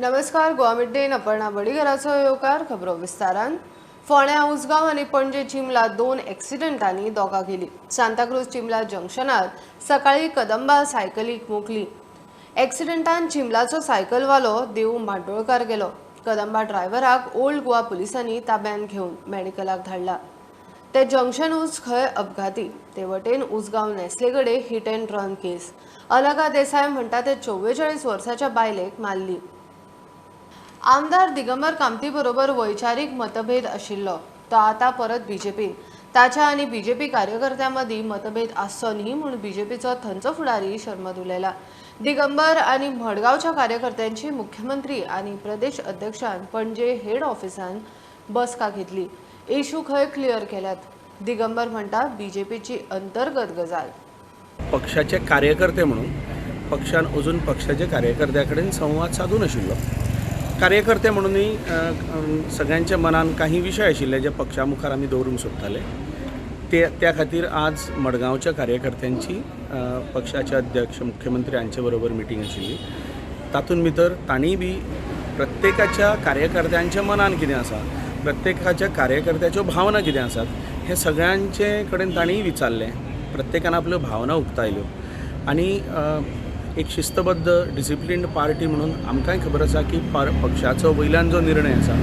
नमस्कार, गोवा मिड डेन अपर्णा बडीघराचो येवकार. खबरो विस्तारान. फोंड्या, उसगांव आनी पणजे चिमला 2 एक्सिडंटांनी दोगां गेली. सांताक्रूज चिमला जंक्शनार सकाळी कदंबा सायकलीक मोखली. एक्सिडंटान चिमलाचो सायकलवालो देऊ माड्डोळकार गेलो. कदंबा ड्रायव्हराक ओल्ड गोवा पुलिसांनी ताब्यात घेवन मेडिकलाक धाडला. ते जंक्शनूच खंय अपघाती. ते वटेन उसगांव नेस्ले कडेन hit and run case. Alka Desai म्हणटा ते 44 वर्साच्या बायलेक मारली. आमदार दिगंबर कामती बरोबर वैचारीक मतभेद आशिल्लो तो आतां परत बीजेपीन. ताच्या आनी बीजेपी कार्यकर्त्यां मदीं मतभेद आसचो न्ही म्हूण बीजेपीचो थंयचो फुडारी शर्मद उलयला. दिगंबर आनी मडगांवच्या कार्यकर्त्यांची मुख्यमंत्री आनी प्रदेश अध्यक्षान पणजे हेड ऑफिसान बसका घेतली. इशू खंय क्लियर केल्यात. दिगंबर म्हणटा बीजेपीची अंतर्गत गजाल. पक्षाचे कार्यकर्ते म्हणून पक्षान अजून पक्षाचे कार्यकर्त्या कडेन संवाद साधून आशिल्लो. कार्यकर्ते म्हणूनय सगळ्यांच्या मनान काही विशय आशिल्ले जे पक्षा मुखार आमी दवरूंक सोदताले. ते त्या खातीर आज मडगांवच्या कार्यकर्त्यांची पक्षाचे अध्यक्ष मुख्यमंत्री हांचे बरोबर मिटींग आशिल्ली. तातूंत भितर तांणी बी प्रत्येकाच्या कार्यकर्त्यांच्या मनान कितें आसा, प्रत्येकाच्या कार्यकर्त्याच्यो भावना कितें आसात हें सगळ्यांचे कडेन तांणी विचारलें. प्रत्येकान आपल्यो भावना उक्तायल्यो आनी एक शिस्तबद्ध डिसिप्लिन्ड पार्टी म्हणून आमकांय खबर आसा की पक्षाचो वयल्यान जो निर्णय आसा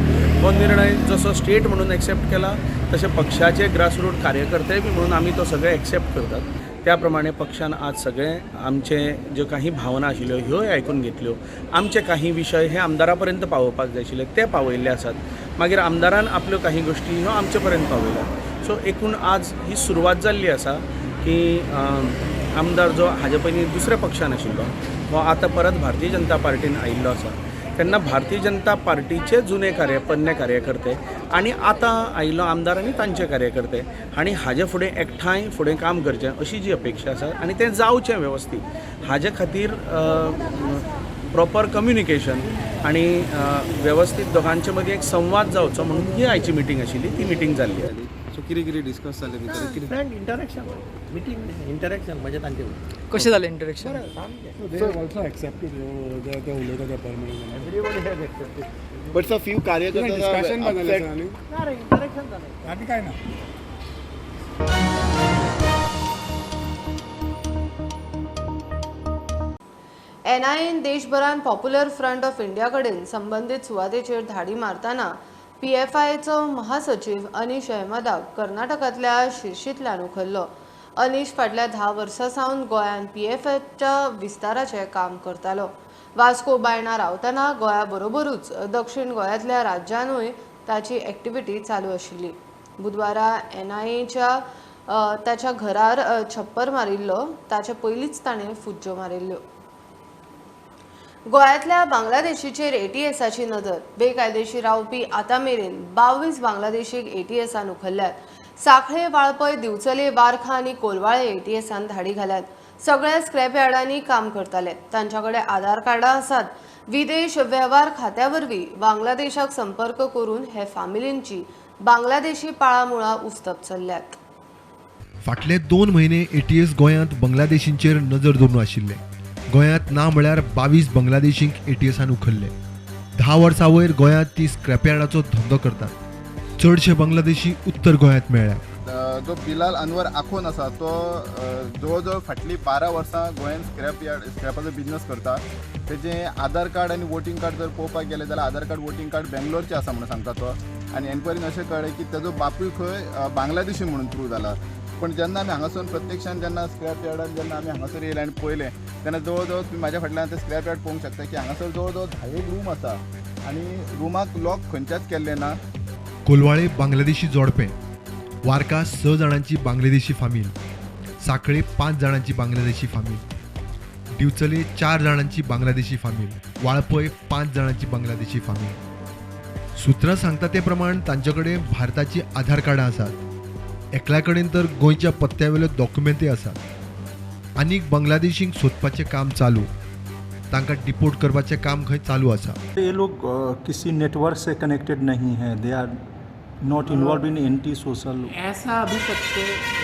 तो निर्णय जसो स्टेट म्हणून एक्सेप्ट केला तशें पक्षाचे ग्रासरूट कार्यकर्ते बी म्हणून आमी तो सगळे एक्सेप्ट करतात. त्या प्रमाणे पक्षान आज सगळे आमचे ज्यो काही भावना आशिल्ल्यो ह्योय आयकून घेतल्यो. आमचे काही विशय हे आमदारा पर्यंत पावोवपाक जाय आशिल्ले ते पावयल्ले आसात. मागीर आमदारान आपल्यो काही गोश्टी ह्यो आमचे पर्यंत पावयल्या. सो एकूण आज ही सुरवात जाल्ली आसा की आमदार जो हाजे पयलीं दुसऱ्या पक्षान आशिल्लो हो आतां परत भारतीय जनता पार्टीन आयिल्लो आसा. तेन्ना भारतीय जनता पार्टीचे जुने पोन्ने कार्यकर्ते आनी आतां आयिल्लो आमदार आनी तांचे कार्यकर्ते आनी हाजे फुडें एकठांय फुडें काम करचें अशी जी अपेक्षा आसा आनी तें जावचें वेवस्थीत हाजे खातीर प्रॉपर कम्युनिकेशन आनी वेवस्थीत दोगांचे मदीं एक संवाद जावचो म्हणून ही आयची मिटींग आशिल्ली. ती मिटींग जाल्ली. सो कितें कितें डिस्कस जालें भितर? कितें फ्रेंड इंटरेक्शन, मिटींग इंटरेक्शन म्हणजे तांचे कशें जालें interaction? They have also accepted ते उलयता ते permanent. Everybody has accepted. But sir few कार्यकर्ते डिस्कशन जालें आनी ना रे, इंटरेक्शन जालें. आनी काय ना. एनआयएन देशभरान पॉप्युलर फ्रंट ऑफ इंडिया कडेन संबंदीत सुवातेचेर धाडी मारतना पीएफआयचो महासचीव अनीश अहमदाक कर्नाटकांतल्या शिर्शींतल्यान उखल्लो. अनीश फाटल्या 10 वर्सां सावन गोंयांत पीएफआयच्या विस्ताराचें काम करतालो. वास्को बायणा रावतना गोंया बरोबरूच दक्षिण गोंयांतल्या राज्यानूय ताची एक्टिविटी चालू आशिल्ली. बुधवारा एनआयएच्या ताच्या घरार छप्पर मारिल्लो. ताचे पयलींच ताणें फुज्ज्यो मारिल्ल्यो. गोंयांतल्या बांगलादेशीचेर एटीएसाची नदर. बेकायदेशीर रावपी आतां मेरेन 22 बांगलादेशीक एटीएसान उखल्ल्यात. साखळे, वाळपय, दिवचले, वारखा आनी कोलवाळे एटीएसान धाडी घाल्यात. सगळ्या स्क्रॅप यार्डांनी काम करताले. तांच्या कडेन आधार कार्डां आसात. विदेश वेव्हार खात्या वरवीं बांगलादेशाक संपर्क करून हे फामिलींची बांगलादेशी पाळामुळां उस्तप चल्ल्यात. फाटले 2 म्हयने एटीएस गोंयांत बांगलादेशींचेर नजर दवरून आशिल्ले. गोंयांत ना म्हळ्यार 22 बांगलादेशींक एटीएसान उखल्ले. 10 वर्सां वयर गोंयांत ती स्क्रॅपयार्डाचो धंदो करतात. चडशे बांगलादेशी उत्तर गोंयांत मेळ्ळ्या. जो बिलाल अनवर आखोन आसा तो जवळ जवळ फाटलीं 12 वर्सां गोंयांत स्क्रॅप यार्ड स्क्रॅपाचो बिजनस करता. तेजें आधार कार्ड आनी वोटींग कार्ड जर पळोवपाक गेलें जाल्यार आधार कार्ड वोटींग कार्ड बेंगलोरचें आसा म्हणून सांगता तो. आनी एनक्वायरीन अशें कळ्ळें की तेजो बापूय खंय बांगलादेशी म्हणून प्रूव जाला. पण जेन्ना आमी हांगासून प्रत्यक्षान जेन्ना स्क्रॅप यार्डान जेन्ना आमी हांगासर येयले आनी पळयलें तेन्ना जवळ जवळ तुमी म्हाज्या फाटल्यान ते स्क्रॅप यार्ड पळोवंक शकता की हांगासर जवळ जवळ 10 रूम आसा आनी रुमाक लॉक खंयच्याच केल्लें ना. कोलवाळे बांगलादेशी जोडपें, वारका 6 जाणांची बांगलादेशी फामील, साखळे 5 जाणांची बांगलादेशी फामील, दिवचले 4 जाणांची बांगलादेशी फामील, वाळपय 5 जाणांची बांगलादेशी फामील. सूत्रां सांगता ते प्रमाण तांचे कडेन भारताची आधार कार्डां आसात. एकल्या कडेन तर गोंयच्या पत्त्या वयले डॉक्युमेंटय आसात. आनीक बांगलादेशींक सोदपाचें काम चालू. तांकां डिपोर्ट करपाचें काम खंय चालू आसा. ये लोग किसी नेटवर्क से कनेक्टेड नहीं है. They are not involve in anti social. ऐसा अभी तक तो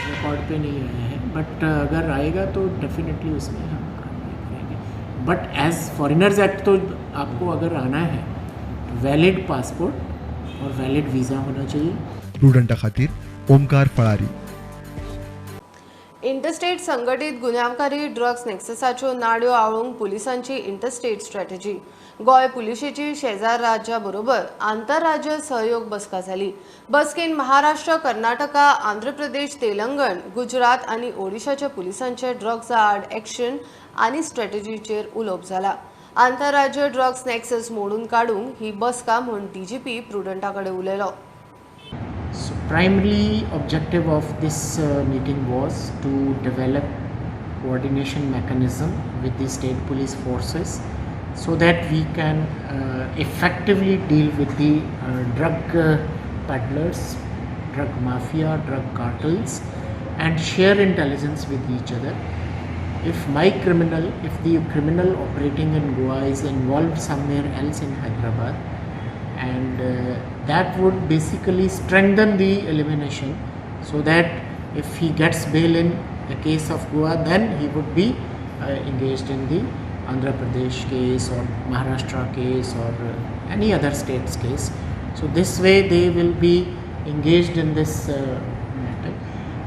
रिकॉर्ड पे नहीं आया है, बट अगर आएगा तो डेफिनेटली उसमें हम कार्रवाई करेंगे. बट एज फॉरेनर्स एक्ट तो आपको अगर आना है वैलिड पासपोर्ट और वैलिड वीज़ा होना चाहिए. प्रुडंटा खातीर ओमकार फळारी. इंटरस्टेट संघटीत गुन्यांवकारी ड्रग्स नेक्ससाच्यो नाड्यो आळूंक पुलिसांची इंटरस्टेट स्ट्रॅटेजी. गोंय पुलिशेची शेजार राज्या बरोबर आंतरराज्य सहयोग बसका जाली. बसकेन महाराष्ट्र, कर्नाटका, आंध्र प्रदेश, तेलंगण, गुजरात आनी ओडिशाच्या पुलिसांचे ड्रग्सा आड एक्शन आनी स्ट्रॅटेजीचेर उलोवप जाला. आंतरराज्य ड्रग्स नेक्सस मोडून काडूंक ही बसका म्हूण डीजीपी प्रुडंटा कडेन उलयलो. So primarily objective of this meeting was to develop coordination mechanism with the state police forces so that we can effectively deal with the drug peddlers, drug mafia, drug cartels and share intelligence with each other. If if the criminal operating in Goa is involved somewhere else in Hyderabad, and that would basically strengthen the elimination, so that if he gets bail in the case of Goa, then he would be engaged in the Andhra Pradesh case or Maharashtra case or any other state's case. So this way they will be engaged in this matter.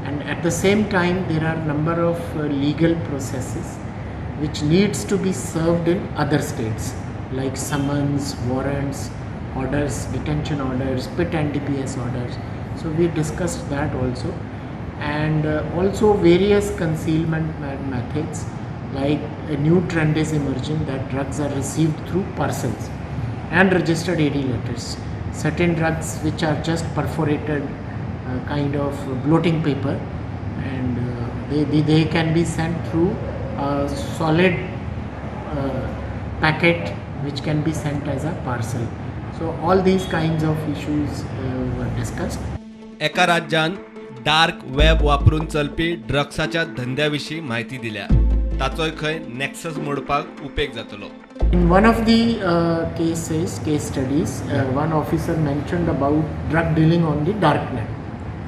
And at the same time there are number of legal processes which needs to be served in other states, like summons, warrants, orders, detention orders, PIT and DPS orders. So we discussed that also, and also various concealment methods, like a new trend is emerging that drugs are received through parcels and registered AD letters. Certain drugs which are just perforated kind of bloating paper, and they can be sent through a solid packet which can be sent as a parcel. So all these kinds of issues were discussed. एका राज्यान dark web वापरून चलपी ड्रग्साच्या धंद्या विशीं म्हायती दिल्या. ताचोय खंय नॅक्सस मोडपाक उपेग जातलो. In one of the case studies, one officer mentioned about drug dealing on the dark net.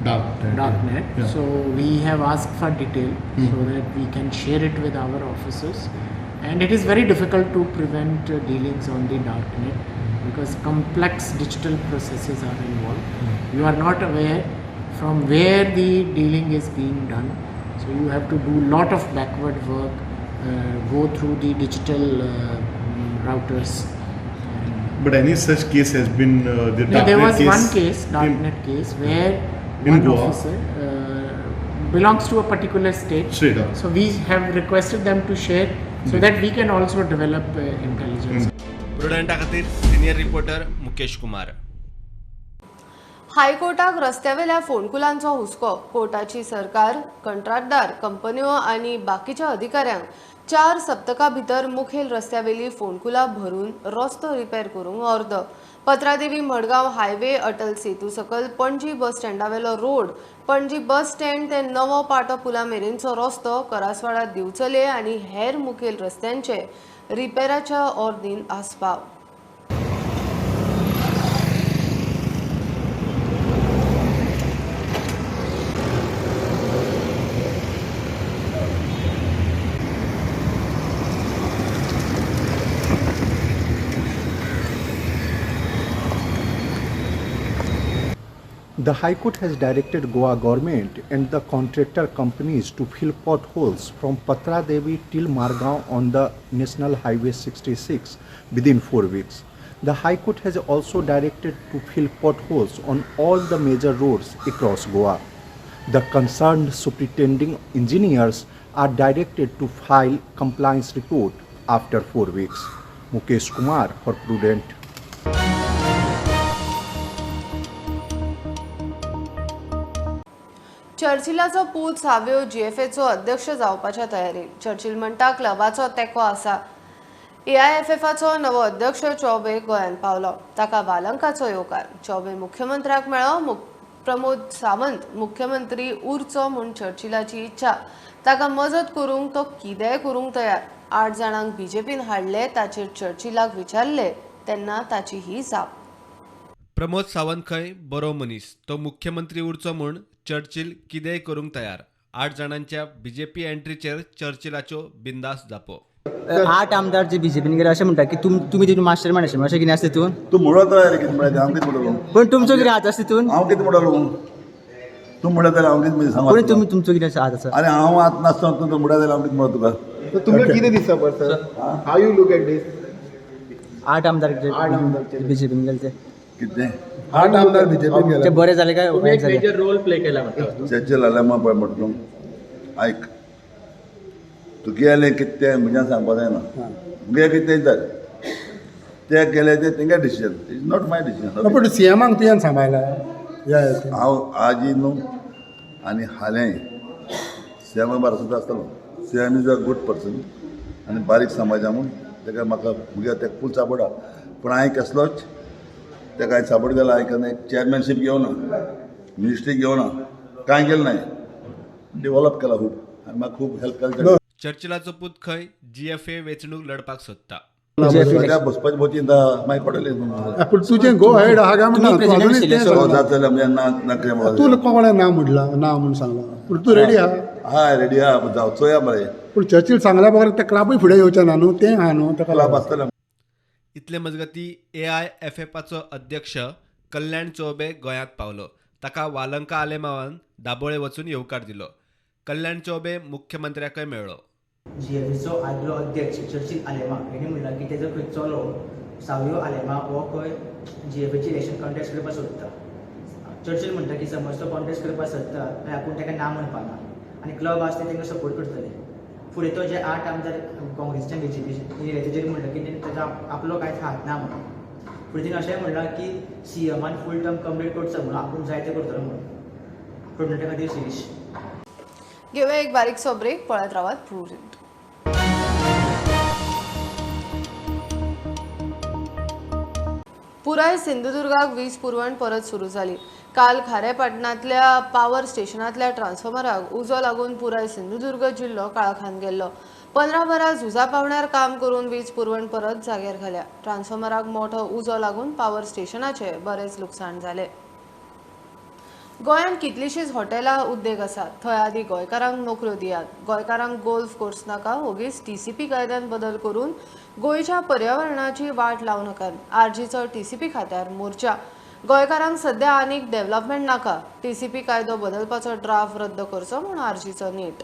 Dark net. Yeah. So we have asked for detail so that we can share it with our officers. And it is very difficult to prevent dealings on the dark net because complex digital processes are involved. You are not aware from where the dealing is being done. So you have to do lot of backward work, go through the digital routers. But any such case has been the No, there darknet was case one case, darknet case, where in one Goa? officer belongs to a particular state. State, ah. So we have requested them to share so that we can also develop intelligence. प्रुडंटा खातीर senior reporter Mukesh Kumar. हायकोर्टाक रस्त्यावेल्या फोंडकुलांचो हुस्को. कोर्टाची सरकार, कंत्राटदार, कंपन्यो आनी बाकीच्या अधिकाऱ्यांक 4 सप्तकां भितर मुखेल रस्त्यावेली फोंडकुलां भरून रस्तो रिपेर करूंक अर्द. पत्रादेवी मडगांव हायवे, अटल सेतू सकल पणजी बस स्टँडावेलो रोड, पणजी बस स्टँड ते नवो पाटो पुला मेरेनचो रस्तो, करासवाडा दिवचले आनी हेर मुखेल रस्त्यांचे रिपेराच्या ऑर्दीन आस्पाव. The High Court has directed Goa government and the contractor companies to fill potholes from Patra Devi till Margao on the National Highway 66 within 4 weeks. The High Court has also directed to fill potholes on all the major roads across Goa. The concerned superintending engineers are directed to file compliance report after 4 weeks. Mukesh Kumar for Prudent. चर्चिलाचो पूत साव्यो जीएफएचो अध्यक्ष जावपाच्या तयारेन. Churchill म्हणटा क्लबाचो तेंको आसा. एआयएफएफाचो नवो अध्यक्ष चौबे गोंयांत पावलो. ताका वालंकाचो येवकार. चौबे मुख्यमंत्र्याक मेळ्ळो. प्रमोद सावंत मुख्यमंत्री उरचो म्हूण चर्चिलाची इच्छा. ताका मजत करूंक तो कितेंय करूंक तयार. 8 जाणांक बीजेपीन हाडले ताचेर चर्चिलाक विचारले तेन्ना ताची ही जाप. प्रमोद सावंत खंय बरो मनीस, तो मुख्यमंत्री उरचो म्हूण चर्चिल कितेंय करूंक तयार. 8 जाणांच्या बीजेपी एंट्रीचेर चर्चिलाच्यो बिंदास जापो. आठ आमदार जे बीजेपीन गेले अशें म्हणटा की तुमी तितून मास्टर मायंड आशिल्ले, अशें कितें आसा तितून? तूं म्हणत रे, कितें म्हळ्यार हांव कितें म्हणटलो? पण तुमचो कितें हात आसा तितून? हांव कितें म्हणटलो? तूं म्हणत जाल्यार हांव कितें सांगू? पण तुमी तुमचो कितें हात आसा? आरे, हांव आतां नासतना तूं म्हणत जाल्यार हांव कितें म्हणत तुका? तुमकां कितें दिसता पर sir, how you look at this? आठ आमदार आठ आमदार बीजेपीन गेले ते. कितें? आठ आमदार बीजेपीन गेले ते बरे जाले काय वायट जाले? रोल प्ले केला म्हणटा. चर्चिल आलेमा पळय म्हटलो, आयक, तुगेलें कितें तें म्हज्यान सांगपा जायना. मुगे कितें जालें ते केलें तें तेंगे decision, is not my decision. पूण सीएमाक तुवें सांबाळला. हांव आजी न्हू आनी हालें सीएमा बारा सुद्दां आसतलो. CM is a good person आनी बारीक समाजा म्हूण तेका म्हाका मुगे तेका फूल सपोर्ट आहा. पूण हांवें कसलोच तेका हांवें सपोर्ट केला, हांवें केन्ना चेअरमॅनशीप घेवना, मिनिस्ट्री घेवना, कांय केलें ना. डेव्हलप केला खूब आनी म्हाका खूब हेल्प केला. चर्चिलाचो पूत खंय जीएफए वेंचणूक लढपाक सोदता. सगळ्या बसपाची भोव चिंता मागीर कळटलें. पूण तुजें गो हेड आहा काय म्हणटा तूं अजुनूय तें सांगला. जातलें म्हणजे ना ना कितें म्हणून. तूं कोणें ना म्हणलां, ना म्हूण सांगलां, पूण तूं रेडी आहा? हय, रेडी आहा, जावं चोया मरे. पूण चर्चिल सांगल्या बगर ते क्लाबूय फुडें येवचें ना न्हू, तें आहा न्हू ताका क्लब लागून. आसतलें. इतले मजगती एआयएफएफाचो अध्यक्ष कल्याण चौबे गोंयांत पावलो. ताका वालंका आलेमावान दाबोळे वचून येवकार दिलो. कल्याण चौबे मुख्यमंत्र्याकय मेळ्ळो. जीएफएचो आदलो अध्यक्ष चर्चिल आलेमा हेणी म्हणलां की तेजो खंय चलो सावियो आलेमा हो खंय जीएफएची इलेक्शन कॉन्टेस्ट करपाक सोदता. चर्चिल म्हणटा की समज तो कॉन्टेस्ट करपाक सोदता जाल्यार आपूण ताका ना म्हणपाना आनी क्लब आसा ते तांकां सपोर्ट करतले. फुडें तो जे 8 आमदार काँग्रेसच्या बीजेपीचे येयले तेजेर म्हणलां की तेजो आपलो कांयच हात ना म्हणून. फुडें तेणें अशेंय म्हणलां की सीएमान फूल टर्म कंप्लीट करचो म्हणून आपूण जाय तें करतलो म्हणून. कर्नाटका खातीर शिरीष. घेऊया एक बारीकसो ब्रेक, पळयत रावात प्रुडंट. पुराय सिंधुदुर्गाक वीज पुरवण परत सुरू जाली. काल खारेपाटणांतल्या पावर स्टेशनांतल्या ट्रान्सफॉर्मराक उजो लागून पुराय सिंधुदुर्ग जिल्लो काळखान गेल्लो. 15 वरां झुजा पावण्यार काम करून वीज पुरवण परत जाग्यार घाल्या. ट्रान्सफॉर्मराक मोठो उजो लागून पावर स्टेशनाचे बरेच लुकसाण जाले. गोंयांत कितलीशींच हॉटेलां उद्देग आसात, थंय आदी गोंयकारांक नोकऱ्यो दियात. गोंयकारांक गोल्फ कोर्स नाका, ओगीच टीसीपी कायद्यान बदल करून गोंयच्या पर्यावरणाची वाट लावं नाकात. आरजीचो टीसीपी खात्यार मोर्चा. गोंयकारांक सध्या आनीक डेव्हलपमेंट नाका, टीसीपी कायदो बदलपाचो ड्राफ्ट रद्द करचो म्हूण आरजीचो नेट.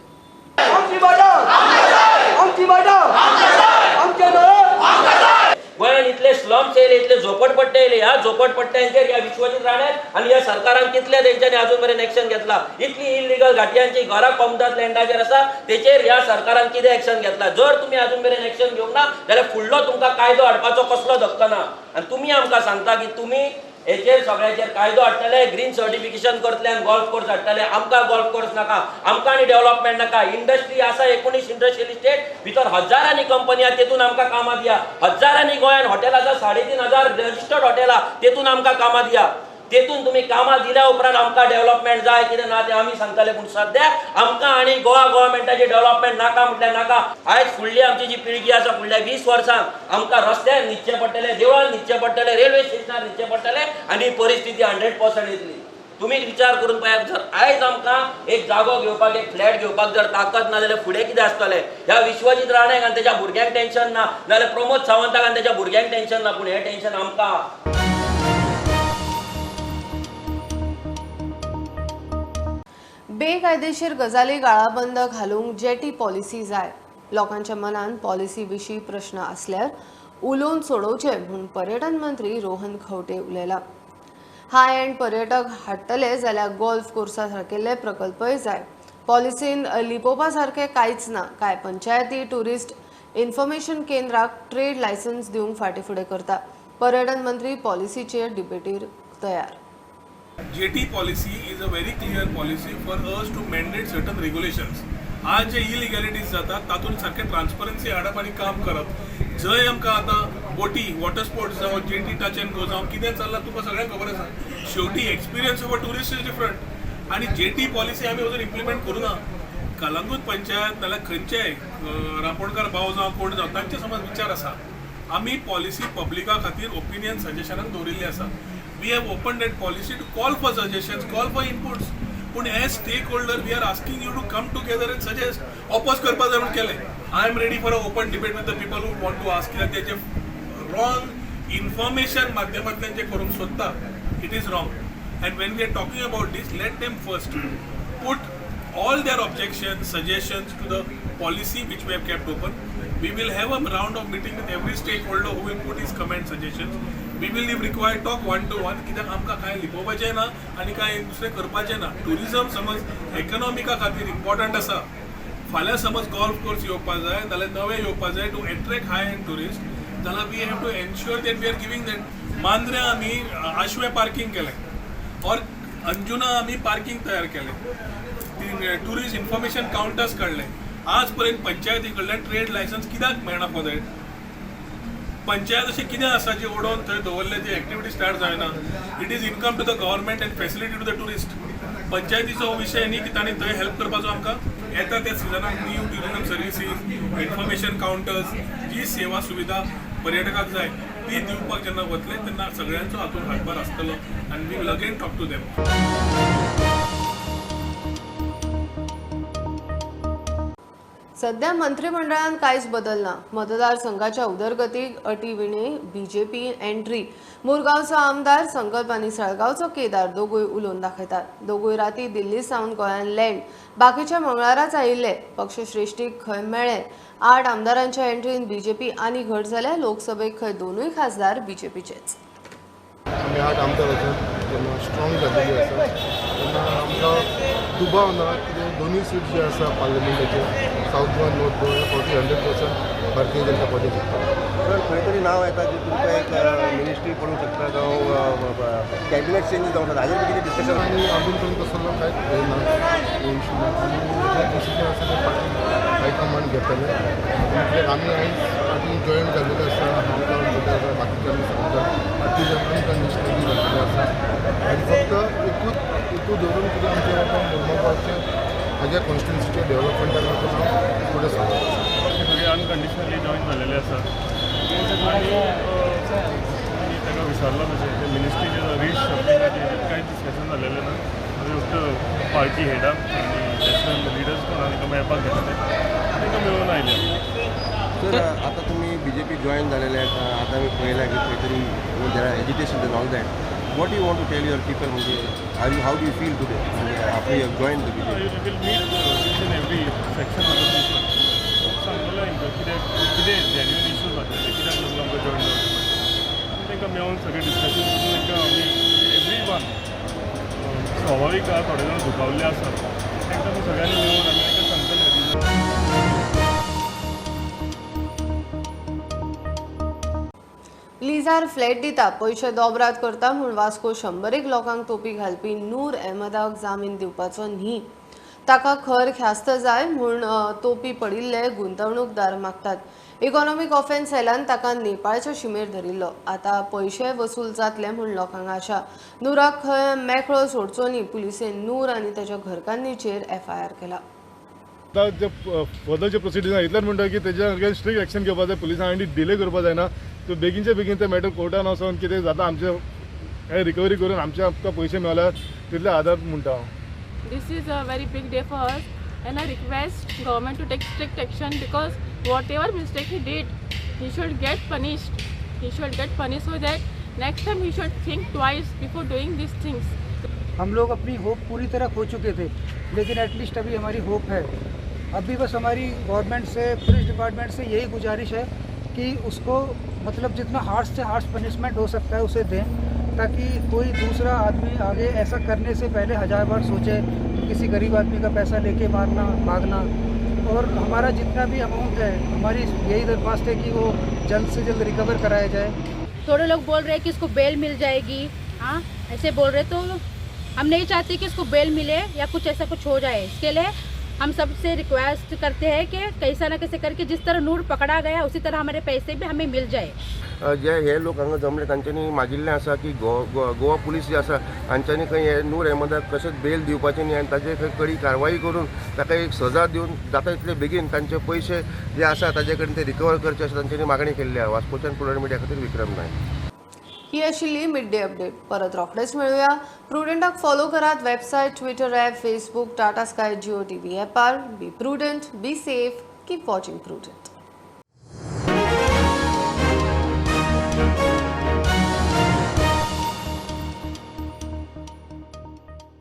गोंयांत इतले स्लम्स येयले, इतले झोपडपट्टे येयले, ह्या झोपडपट्ट्यांचेर ह्या विश्वजीत राण्यान आनी ह्या सरकारान कितले तेंच्यांनी अजून मेरेन एक्शन घेतला? इतली इलिगल घाटयांची घरां कोमदाद लँडाचेर आसा, तेचेर ह्या सरकारान कितें एक्शन घेतला? जर तुमी अजून मेरेन एक्शन घेवंक ना जाल्यार फुडलो तुमकां कायदो हाडपाचो कसलो धक्को ना. आनी तुमी आमकां सांगता की तुमी हेचेर सगळ्याचेर कायदो हाडटले, ग्रीन सर्टिफिकेशन करतले आनी गोल्फ कोर्स हाडटले. आमकां गोल्फ कोर्स नाका, आमकां आनी डेव्हलपमेंट नाका. इंडस्ट्री आसा 19 इंडस्ट्रियल इस्टेट भितर हजारांनी कंपनी आसा, तेतून आमकां कामां दिया. हजारांनी गोंयांत हॉटेल आसा, 3500 रजिस्टर्ड हॉटेलां, तेतून आमकां कामां दिया. तेतून तुमी कामां दिल्या उपरांत आमकां डेव्हलपमेंट जाय कितें ना तें आमी सांगतले. पूण सद्याक आमकां आनी गोवा गव्हर्मेंटाचें डेव्हलपमेंट नाका म्हटल्यार नाका. आयज फुडली आमची जी पिळगी आसा, फुडल्या 20 वर्सांक आमकां रस्त्यार न्हिदचें पडटलें, देवळान न्हिदचें पडटलें, रेल्वे स्टेशनार न्हिदचें पडटलें आनी परिस्थिती 100% येतली. तुमी विचार करून पळयात, जर आयज आमकां एक जागो घेवपाक, एक फ्लॅट घेवपाक जर ताकद ना जाल्यार फुडें कितें आसतलें? ह्या विश्वजीत राणेक आनी तेच्या भुरग्यांक टेंशन ना, नाजाल्यार प्रमोद सावंताक आनी तेच्या भुरग्यांक टेंशन ना, पूण हें टेंशन आमकां. बेकायदेशीर गजाली गाळाबंद घालूंक जेटी पॉलिसी जाय. लोकांच्या मनान पॉलिसी विशीं प्रश्न आसल्यार उलोवन सोडोवचे म्हूण पर्यटन मंत्री रोहन खंवटे उलयला. हाय एंड पर्यटक हाडटले जाल्यार गोल्फ कोर्सा सारकेल्ले प्रकल्पय जाय. पॉलिसीन लिपोवपा सारकें कांयच ना. कांय पंचायती ट्युरिस्ट इन्फॉर्मेशन केंद्राक ट्रेड लायसन्स दिवंक फाटीं फुडें करता. पर्यटन मंत्री पॉलिसीचेर डिबेटीर तयार. JT policy is a very clear policy for us to mandate certain regulations. आज जे इलिगॅलिटीज जातात तातूंत सारकें ट्रान्सपरन्सी हाडप आनी काम करप. जंय आमकां आतां बोटी, वॉटर स्पोर्ट्स जावं, जेटी टच एंड गो जावं, कितें चल्लां तुमकां सगळ्यांक खबर आसा. शेवटी experience of a tourist is different आनी जेटी पॉलिसी आमी अजून इम्प्लिमेंट करूं ना. कलंगूट पंचायत नाल्यार खंयचेय रापोणकार भाव जावं कोण जावं तांचे समज विचार आसा. आमी पॉलिसी पब्लिका खातीर ओपिनियन सजेशनाक दवरिल्ली आसा. We have opened that policy to call for suggestions, call for inputs. But as stakeholder, we are asking you to come together and suggest. Oppose करपा जाय म्हूण केलें. I am ready for a open debate with the people who want to ask. कित्याक तेजे wrong information माध्यमांतल्यान जे करूंक सोदता, it is wrong. And when we are talking about this, let them first put all their objections, suggestions to the policy which we have kept open. We will have a round of meeting with every stakeholder who will put his comment, suggestions. We will, if required, talk one to one. कित्याक आमकां कांय लिपोवपाचें ना आनी कांय दुसरें करपाचें ना. Tourism समज इकॉनॉमिका खातीर इम्पॉर्टंट आसा. फाल्यां समज गोल्फ कोर्स येवपा जाय जाल्यार, नवे येवपा जाय to attract high end tourist जाल्यार, we have to ensure that we are giving that. मांद्र्यां आमी आशवे पार्किंग केलें ऑर अंजुना आमी पार्किंग तयार केलें, ट्युरिस्ट इन्फॉर्मेशन काउंटर्स काडले. आज पर्यंत पंचायती कडल्यान ट्रेड लायसन्स कित्याक मेळना फॉर that? Panchayat अशें कितें आसा जी उडोवन थंय दवरले, जी एक्टिविटी स्टार्ट जायना? It is income to the government and facility to the tourist. पंचायतीचो हो विशय न्ही की तांणी थंय हेल्प करपाचो. आमकां येता त्या सिजनाक new tourism services, information counters, जी सेवा सुविधा पर्यटकाक जाय ती दिवपाक जेन्ना वतले तेन्ना सगळ्यांचो हातूंत हातभार आसतलो आनी we will again talk to them. सध्या मंत्रिमंडळात कांयच बदल ना. मतदारसंघाच्या उदरगतीक अटीविणे बीजेपी एंट्री. मुरगांवचो आमदार संकल्प आनी साळगांवचो केदार दोगूय उलोवन दाखयतात. दोगूय राती दिल्ली सावन गोंयांत लँड, बाकीच्या मंगळाराच आयिल्ले. पक्षश्रेश्ठीक खंय मेळ्ळे. 8 आमदारांच्या एंट्रीन बीजेपी आनी घट जाल्या. लोकसभेक खंय दोनूय खासदार बीजेपीचेच. आमी 8 आमदार आसात तेन्ना स्ट्रॉंग जाल्लेली आसा. तेन्ना आमकां दुबाव ना कितें दोनूय सीट जे आसा पार्लमेंटाचे, सावथ गोवा, नॉर्थ गोवा, ह्या फावटी 100% भारतीय जनता पार्टी जिखता. सर, खंय तरी नांव येता की तुमकां एक मिनिस्ट्री पडूंक शकता जावं कॅबिनेट चेंजीस जावंक शकता, हाजेर कितें डिस्कशन? आनी अजून पर्यंत तसलो कांयच हें ना, इशू ना. आनी जे डिसिजन आसा ते पार्टी हायकमांड घेतले. कित्याक आमी आयज पार्टी जॉयन जाल्लेले आसा. हांव जावन आसा, बाकीचे आमी समजा पार्टी अनकंडिशनली जाल्लेले आसा. आनी फक्त एकूच एकूच धरून कितें आमचें बाबा मुरमुगांवचें म्हाज्या कॉन्स्टिट्युन्सीच्या डेव्हलपमेंटाक लागून हांव फुडें सरता. सगळे अनकंडिशनली जॉईन झालेले आसा आनी ताका विचारलां तशें ते मिनिस्ट्री रिशफलिंगाचेर कांय डिस्कशन जालेलें ना. आमी फक्त पार्टी हेडाक आनी नॅशनल लिडर्स कोण आहा तांकां मेळपाक गेल्ले, तांकां मेळून आयले. सर, आतां तुमी बीजेपी जॉयन जालेले, आतां आमी पळयलां की खंय तरी there are agitation and all that. What you want to tell your people? म्हणजे are you how do you feel today after you have join the BJP? Will meet each and every section of the people. सांगलें हांकां कित्याक, कितें genuine issues आसा ते, कित्याक लागून आमकां जॉयन जावचें पडलें. आनी तांकां मेळून सगळें डिस्कशन करून तांकां आमी एवरी वन, स्वाभावीक आहा थोडे जाण दुखावल्ले आसात, तांकां आमी सगळ्यांनी मेळून आमी तांकां सांगतले. लिजार फ्लॅट दिता, पयशे दोबरात करता म्हूण वास्को 100 लोकांक तोपी घालपी नूर अहमदाक जामीन दिवपाचो न्ही. ताका खर ख्यास्त जाय म्हूण तोपी पडिल्ले गुंतवणूकदार मागतात. इकॉनॉमिक ऑफेन्स सेलान ताका नेपाळच्या शिमेर धरिल्लो. आतां पयशे वसूल जातले म्हूण लोकांक आशा. नूराक खंय मेकळो सोडचो न्ही. पुलिसेन नूर आनी ताच्या घरकान्नीचेर एफआयआर केला. आतां जे फर्दर जे प्रोसिडींग आहा इतलेंच म्हणटा की तेज्या अगेन्स्ट स्ट्रिक्ट एक्शन घेवपाक जाय पुलिसान आनी डिले करपाक जायना. तो बेगीनच्या बेगीन ते मॅटर कोर्टान वचोन कितें जाता आमचे काय रिकवरी करून आमचे आमकां पयशे मेळ्ळ्यार तितले आदार म्हणटा हांव. This is a very big day for us and I request government to take strict action because whatever mistake he did, he should get punished. He should get punished so that next time he should think twice before doing these things. हम लोग अपनी hope पूरी तरह खो चुके थे, लेकिन at least अभी हमारी hope है. अभी बस हमारी government से, police department से यही गुजारिश है कि उसको मतलब जितना हार्श से हार्श पनिशमेंट हो सकता है उसे दें, ताकि कोई दूसरा आदमी आगे ऐसा करने से पहले 1000 बार सोचे किसी गरीब आदमी का पैसा लेके मारना भागना. और हमारा जितना भी अमाउंट है, हमारी यही दरख्वास्त है कि वो जल्द से जल्द रिकवर कराया जाए. थोड़े लोग बोल रहे हैं कि इसको बेल मिल जाएगी, हाँ ऐसे बोल रहे, तो हम नहीं चाहते कि इसको बेल मिले या कुछ ऐसा कुछ हो जाए. इसके लिए हम सबसे रिक्वेस्ट करते हैं कि कैसा ना कैसे करके जिस तरह नूर पकड़ा गया उसी तरह हमारे पैसे भी हमें मिल जाए. जे हे लोक हांगा जमले तांच्यांनी मागिल्लें आसा की गोवा पुलीस जे आसा हांच्यांनी खंय हे नूर अहमदाक कशेंच बेल दिवपाचें न्ही आनी ताजे खंय कडी कारवाई करून ताका एक सजा दिवन जाता तितले बेगीन तांचे पयशे जे आसा ताजे कडेन ते रिकवर करचे अशें तांच्यांनी मागणी केल्ली आसा. वास्कोच्यान प्रुडंट मिडिया खातीर विक्रम नायक. ही आशिल्ली मिड डे अपडेट. परत रोखडेच मेळुया. प्रुडंटाक फॉलो करात website, Twitter app, Facebook, Tata Sky, Jio TV ॲपार. Be prudent, be safe. Keep watching Prudent.